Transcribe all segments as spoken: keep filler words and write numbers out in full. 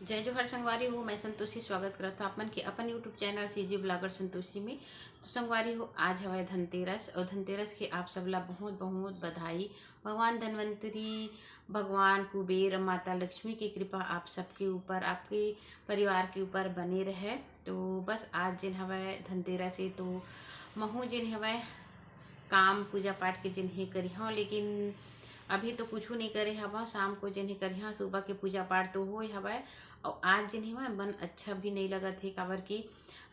जय जोहार संगवारी हो, मैं संतोषी स्वागत करत हूँ आप मन के अपन YouTube channel CG blogger Santoshi में। तो संगवारी हो, आज हवय धनतेरस और धनतेरस के आप सब ला बहुत बहुत बधाई। भगवान धनवंतरी, भगवान कुबेर, माता लक्ष्मी की कृपा आप सबके ऊपर, आपके परिवार के ऊपर बने रहे। तो बस आज जेन हवय धनतेरस हे, तो महू जेन हवय काम पूजा पाठ के जेन हे करिहौं, लेकिन अभी तो कुछ नहीं करे हवं। शाम को जेन हे करिहौं, सुबह के पूजा पाठ तो होए हवय, और आज जेन हवय मन अच्छा भी नहीं लगत हे, काबर कि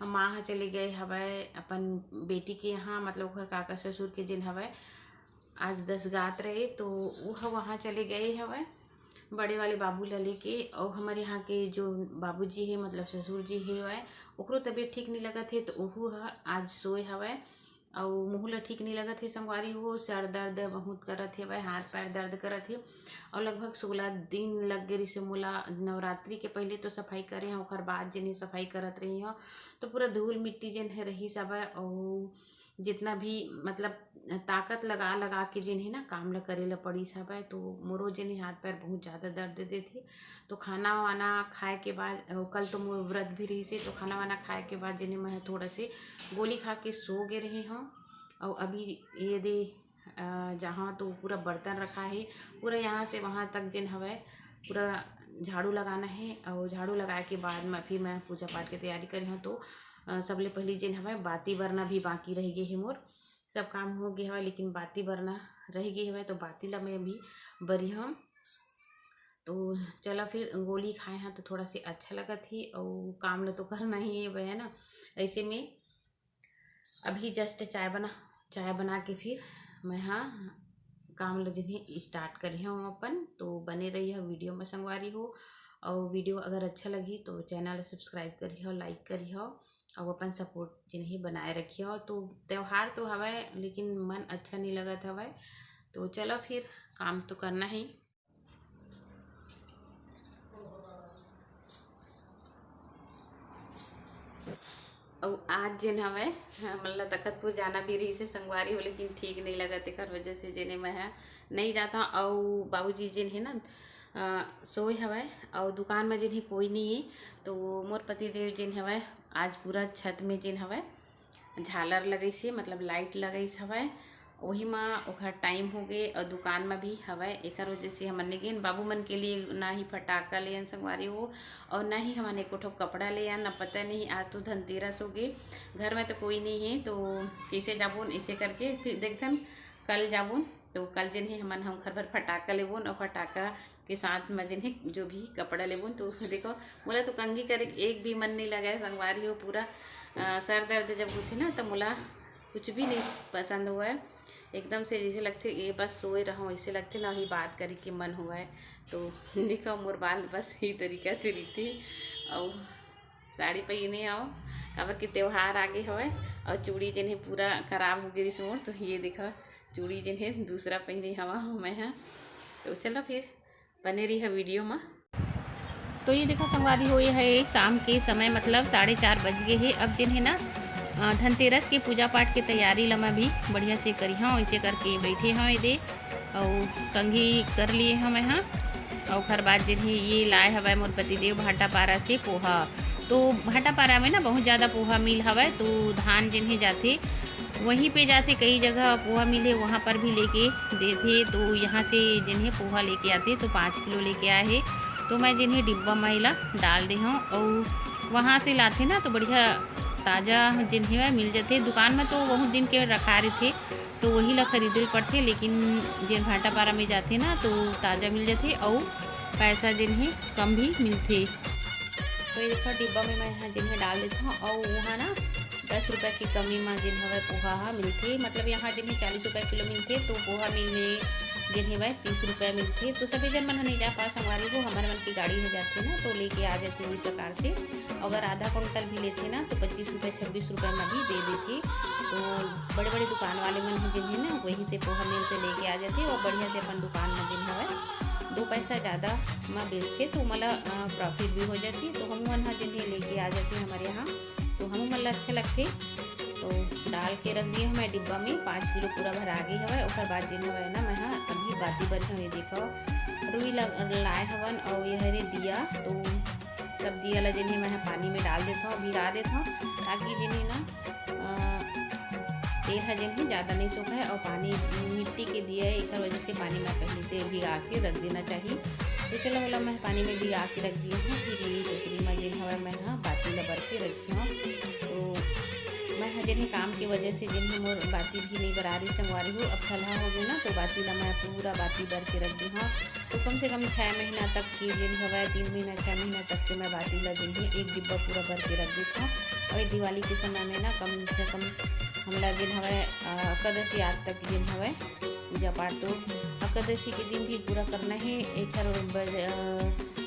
माँ ह चले गए हवय अपन बेटी के यहाँ, मतलब ओकर काका ससुर के जेन हवय आज दस गात रहे, तो वो ह वहाँ चले गए हवय बड़े वाले बाबू ला लेके। और हमारे यहाँ के जो बाबूजी हे, मतलब ससुर जी हे हवय, ओकरो तबीयत ठीक नहीं लगत हे, तो ओहू ह आज सोए हवय। और मुँह ला ठीक नहीं लगत हे संगवारी हो, सर दर्द बहुत करत हे, हाथ पैर दर्द करत हे। और लगभग सोलह दिन लग गए रिसे मोला, नवरात्रि के पहले तो सफाई करे हूँ, ओकर बाद जेन हे सफाई करत रही हूँ, तो पूरा धूल मिट्टी जेन हे रही सब। और जितना भी मतलब ताकत लगा लगा के जेन हे ना काम ला करे ला पड़ी सब, तो मोरो जेन हे हाथ पैर बहुत ज़्यादा दर्द देथे। तो खाना वाना खाए के बाद, अ, कल तो मोर व्रत भी रही से, तो खाना वाना खाए के बाद जेन हे मैं थोड़ा से गोली खा के सो गे रही हूँ। और अभी ये दे, अ, जहाँ तो पूरा बर्तन रखा है, पूरा यहाँ से वहाँ तक जेन हवय पूरा झाड़ू लगाना है। और झाड़ू लगाए के बाद मैं फिर मैं पूजा पाठ के तैयारी करी हूँ। तो अ, सबले पहली जेन हवय बाती बरना भी बाकी रह गए है मोर, सब काम हो गए हवय, लेकिन बाती बरना रह गए हवय, तो बाती ला मैं अभी बरी हूँ। तो चला फिर गोली खाए हैं तो थोड़ा से अच्छा लगत ही, और काम ला तो करना ही है, है ना। ऐसे में अभी जस्ट चाय बना, चाय बना के फिर मैं हाँ काम ला जेन हे स्टार्ट करी हूँ अपन। तो बने रही है वीडियो में संगवारी हो, और वीडियो अगर अच्छा लगी तो चैनल सब्सक्राइब करी हो, लाइक करी हो, और अपन सपोर्ट जेन हे बनाए रखी हो। तो त्यौहार तो हवय, लेकिन मन अच्छा नहीं लगत हवय, तो चलो फिर काम तो करना ही। अउ आज जेन हवय, हमन ला तखतपुर जाना भी रहिस हे संगवारी हो, लेकिन ठीक नहीं लगत, एकर वजह से जेन हे मैं ह नहीं जाता। अउ बाबूजी जेन हे ना, अ, सोए हवय, अउ दुकान में जेन हे कोई नहीं हे, तो मोर पतिदेव जेन हवय आज पूरा छत में जेन हवय झालर लगइस हे, मतलब लाइट लगइस हवय, ओही म ओखर टाइम हो गे अउ दुकान म भी हवय, एकर वजह से हमन नइ गेन। बाबू मन के लिए ना ही फटाका ले अन संगवारी हो, अउ ना ही हमन एको ठो कपड़ा ले अन। अब पता नहीं, आज तो धनतेरस हो गे, घर में तो कोई नहीं है, तो कैसे जाबोन, ऐसे करके फिर देखथन कल जाबोन। तो कल जेन हे हमन हम घर भर फटाका लेबोन, अउ फटाका के साथ में जेन हे जो भी कपड़ा लेबोन। तो देखो, मोला तो कंघी करे के एक भी मन नहीं लगे संगवारी हो। पूरा, अ, सर दर्द जब होथे ना, तो मोला कुछ भी नहीं पसंद होवय। एकदम से जैसे लगथे ये बस सोए रहूँ, ऐसे लगथे ना, वही बात करे के मन होवय। तो देखो, मोर बाल बस ही तरीका से रहिथे। अउ साड़ी पहिने हव, काबर कि त्योहार आगे हवय। अउ चूड़ी जेन हे पूरा खराब हो गे रिस मोर, तो ये देखो, चूड़ी जेन हे दूसरा पहिने हवा मैं ह। तो चलो फिर बने रही है वीडियो में। तो ये देखो संगवारी हो, ये है शाम के समय, मतलब साढ़े चार बज गए है। अब जेन है ना, अ, धनतेरस के पूजा पाठ के तैयारी ला मैं भी बढ़िया से करी हूँ, ऐसे करके बैठे हूँ ये दे, और कंघी कर लिए हूँ मैं। हाँ, और ओकर बाद जेन है ये लाए हवय मोर पतिदेव भाटापारा से पोहा। तो भाटापारा में ना बहुत ज़्यादा पोहा मिल हवय, तो धान जेन है जाथे वहीं पे जाथे, कई जगह पोहा मिले, वहाँ पर भी लेके देथे। तो यहाँ से जेन हे पोहा लेके आथे, तो पाँच किलो लेके आए हे, तो मैं जेन हे डिब्बा में एला डाल दे हूँ। और वहाँ से लाथे ना, तो बढ़िया ताज़ा जेन हे वह मिल जाथे। दुकान में तो बहुत दिन के रखा रहिथे, तो वही ला खरीदे ल पड़थे, लेकिन जेन भाटापारा में जाथे ना, तो ताज़ा मिल जाथे और पैसा जेन हे कम भी मिलथे। तो ये देखो, डिब्बा में मैं यहाँ जेन हे डाल देता हूँ, और वहाँ ना दस रुपये के कमी में जेन हवय पोहा ह मिलथे। मतलब यहाँ जेन हे चालीस रुपये किलो मिलथे, तो पोहा मिल में जेन हवय तीस रुपये मिलथे। तो सभी जन मन ह नहीं जा पाए संगवारी हो, हमर मन की गाड़ी ह जाथे ना, तो लेके आ जाथे वही प्रकार से। अगर आधा कुंटल भी लेथे ना, तो पच्चीस रुपये, छब्बीस रुपये में भी दे देथे। तो बड़े बड़े दुकान वाले मन ह जेन हे ना, वहीं से पोहा मिल से लेके आ जाथे और बढ़िया से अपन दुकान में जेन हवय दो पैसा ज़्यादा में बेचथे, तो ओमन ला, अ, प्रॉफिट भी हो जाथे। तो हमू मन ह जेन हे लेके आ जाथे हमर यहाँ, तो हमू मन ला अच्छा लगथे। तो डाल के रख दिए हवं मैं डिब्बा में, पाँच किलो पूरा भरा गे हवय। ओकर बाद जेन हवय ना, मैं ह अभी बाती बरी हवं, ये देखो, रुई ल-, लाए हवन, और ये हरे दिया, तो तब दिया ला जेन हे मैं ह पानी में डाल देथव, भिगा देथव, ताकि जेन हे ना, अ, तेल ह जेन हे ज़्यादा नहीं सोखय अउ पानी मिट्टी के दिया हे, एकर वजह से पानी में पहले से भिगा के रख देना चाहिए। तो चलो, ओला मैं पानी में भिगा के रख दिए हूँ। फिर ये टोकरी में जेन हवय मैं ह बाती ला बर के रखी हूँ। तो मैं ह जेन हे काम के वजह से जेन हे मोर बाती भी नहीं बरारी संगवारी हो, अब ठलहा हो गए ना, तो बाती ला मैं पूरा बाती बर के रख दी हूँ। तो कम से कम छः महीना तक के जेन हवय, तीन महीना छः महीना तक के मैं बाती ला जेन हे एक डिब्बा पूरा भर के रख देथव। और ये दिवाली के समय में ना कम से कम हमला जेन हवय, अ, एकादशी आदि तक जेन हवय पूजा पाठ, तो एकादशी के दिन भी पूरा करना हे। एकर बज-, अ,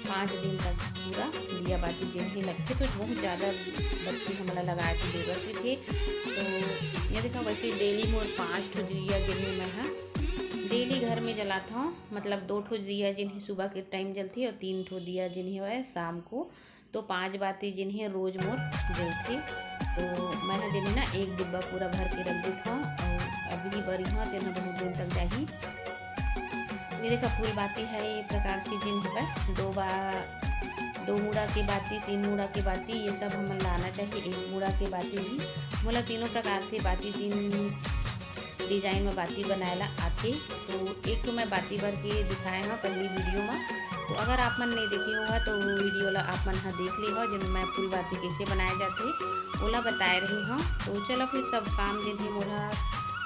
पाँच दिन तक पूरा दिया बाती जेन हे लगथे, तो बहुत ज़्यादा बत्ती हमला लगा के जरूरत रहिथे। तो ये देखो, वैसे डेली मोर पाँच ठो दिया जेन हे मैं ह डेली घर में जलात हव, मतलब दो ठो दिया जेन हे सुबह के टाइम जलथे और तीन ठो दिया जेन हे हवय शाम को। तो पाँच बाती जेन हे रोज मोर जलथे। तो मैं ह जेन हे ना एक डिब्बा पूरा भर के रख देथव और अभी बरी हव, तेन ह बहुत दिन तक जाही। ये देखा, फूल बाती ह ये प्रकार से जेन हवय, दो बा-, दो मुड़ा के बाती, तीन मुड़ा के बाती, ये सब हमन लाना चाहिए। एक मुड़ा के बाती भी मोला तीनों प्रकार से बाती, तीन डिजाइन में बाती बनाए ला आथे। तो एक तो मैं बाती बर के दिखाए हव पहली वीडियो में, तो अगर आप मन नहीं देखे हो तो वो वीडियो ला आप मन ह देख ले हो, जेमे मैं फूल बाती कैसे बनाए जाथे ओला बताए रही हव। तो चलो फिर सब काम जेन हे मोर ह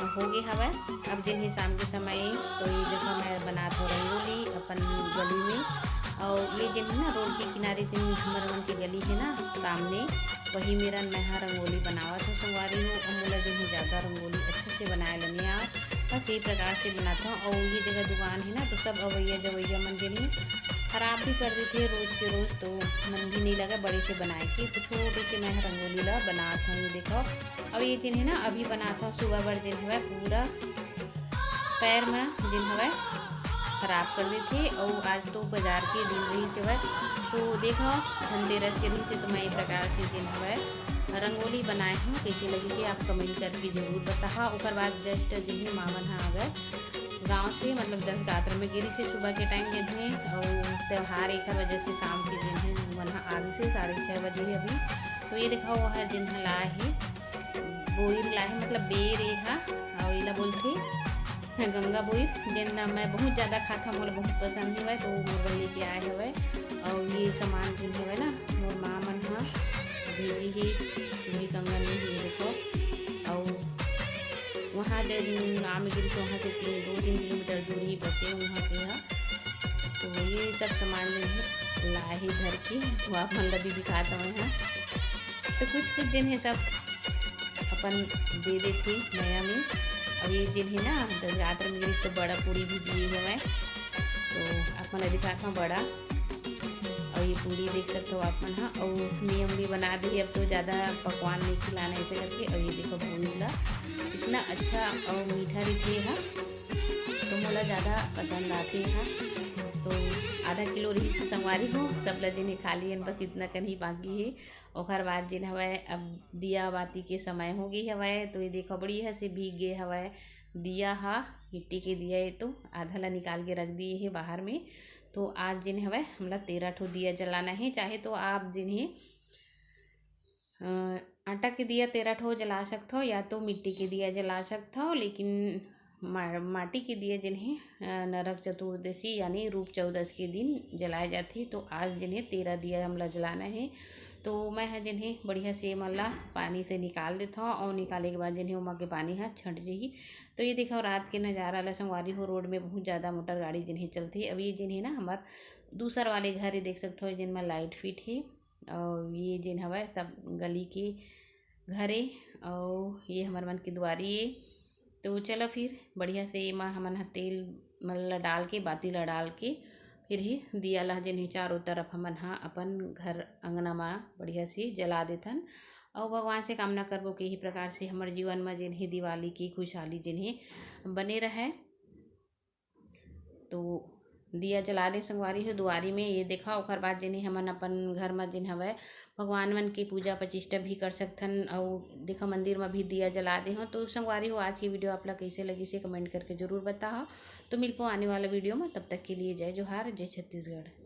हो गे हवय। अब जेन हे शाम के समय कोई जगह मैं बनात हव रंगोली अपन गली में, और ये जेन हे ना रोड के किनारे जेन हमर मन के गली हे ना सामने, वही मेरन मैं ह रंगोली बनावत हव संगवारी हो। और मोला जेन हे ज़्यादा रंगोली अच्छा से बनाए ल नइ आवय, बस ये प्रकार से बनात हव। और ये जगह दुकान हे ना, तो सब अवैया जवैया मन जेन हे खराब भी कर देथे रोज के रोज, तो मन भी नहीं लगे बड़े से बनाए के। तो छोटे से मैं ह रंगोली ला बनात हव। ये देखो, अब ये जेन हे ना अभी बनात हव, सुबह बर जेन हवय पूरा पैर में जेन हवय खराब कर देथे। और आज तो बाजार के दिन रहिस हवय, तो देखो धनतेरस के रहिस हे, तो मैं ये प्रकार से जेन हवय रंगोली बनाए हव। कैसे लगिस हे आप कमेंट करके जरूर बताहा। ओकर बाद जस्ट जेन हे माँ मन ह आ गए गाँव से, मतलब दस गात्र में गे रहिस हे सुबह के टाइम जेन हे, और त्योहार एकर वजह से शाम के जेन हे मन ह आ गिस हे, साढ़े छः बजे हे अभी। तो ये देखा, वो ह जेन ह लाए हे बोइर लाए हे, मतलब बेर ये ह, और एला बोलथे गंगा बोइर, जेन मैं बहुत ज़्यादा खात हव, मोला बहुत पसंद हवय, तो वो मोर बर लेके आए हवय। और ये सामान जेन हवय ना, मोर माँ मन ह भेजी हे, चूड़ी कंगन में, ये देखो। और वहाँ जब गाँव में गिरिस, वहाँ से तीन, दो तीन किलोमीटर दूरी बसे वहाँ के ह। तो ये सब सामान जेन हे लाए हे धर के, तो आप मन ला भी दिखात हवय ह। तो कुछ कुछ जेन हे सब अपन दे देथे मया में। और ये जेन हे ना, दस गात्र में गिरिस तो बड़ा पूड़ी भी दिए हवय, तो आप मन ला दिखात हव बड़ा। और ये पूड़ी देख सकत हव आप मन ह, और नियम भी बना दे हे, अब तो ज़्यादा पकवान नहीं खिलाना ऐसे करके। और ये देखो पूड़ी ला इतना अच्छा और मीठा रहिथे ह, तो मोला ज़्यादा पसंद आथे ह। तो आधा किलो रहिस हे संगवारी हो, सब ला जेन हे खा लियन, बस इतना कन ही बाकी हे। ओकर बाद जेन हवय, अब दिया बाती के समय हो गे हवय, तो ये देखो बढ़िया से भीग गे हवय दिया ह, मिट्टी के दिया। ये तो आधा ला निकाल के रख दिए हे बाहर में। तो आज जेन हवय हमला तेरह ठो दिया जलाना हे, चाहे तो आप जेन हे, अ, आटा के दिया तेरह ठो जला सकथो या तो मिट्टी के दिया जला सकथो, लेकिन मा-, माटी के दिया जेन हे, अ, नरक चतुर्दशी यानी रूप चौदस के दिन जलाए जाथे। तो आज जेन हे तेरह दिया हमला जलाना हे। तो मैं ह जेन हे बढ़िया से एमन ला पानी से निकाल देथव, और निकाले के बाद जेन हे ओमा के पानी ह छंट जही। तो ये देखो रात के नज़ारा ला संगवारी हो, रोड में बहुत ज़्यादा मोटर गाड़ी जेन हे चलथे। अब ये जेन हे ना हमर दूसर वाले घर, ये देख सकथो जेन में लाइट फिट हे, और ये जेन हवय सब गली के घर ए, और ये हमर मन के दुआरी ए। तो चलो फिर बढ़िया से एमा हमन ह तेल मन ला डाल के, बाती ला डाल के, फिर ही दिया ला जेन हे चारों तरफ हमन ह अपन घर अंगना मा बढ़िया से जला देथन। और भगवान से कामना करबो कि यही प्रकार से हमर जीवन मा जेन हे दिवाली की खुशहाली जेन हे बने रहे। तो दिया जला दे संगवारी हो दुआरी में। ये देखा, ओकर बाद जेन हे हमन अपन घर मा जेन हवय भगवान मन के पूजा पचिष्टा भी कर सकथन, अउ देखा मंदिर मा भी दिया जला दे हो। तो संगवारी हो, आज की वीडियो आप ला कैसे लगिस हे कमेंट करके जरूर बताओ। तो मिलबो आने वाला वीडियो मा, तब तक के लिए जय जोहार, जय छत्तीसगढ़।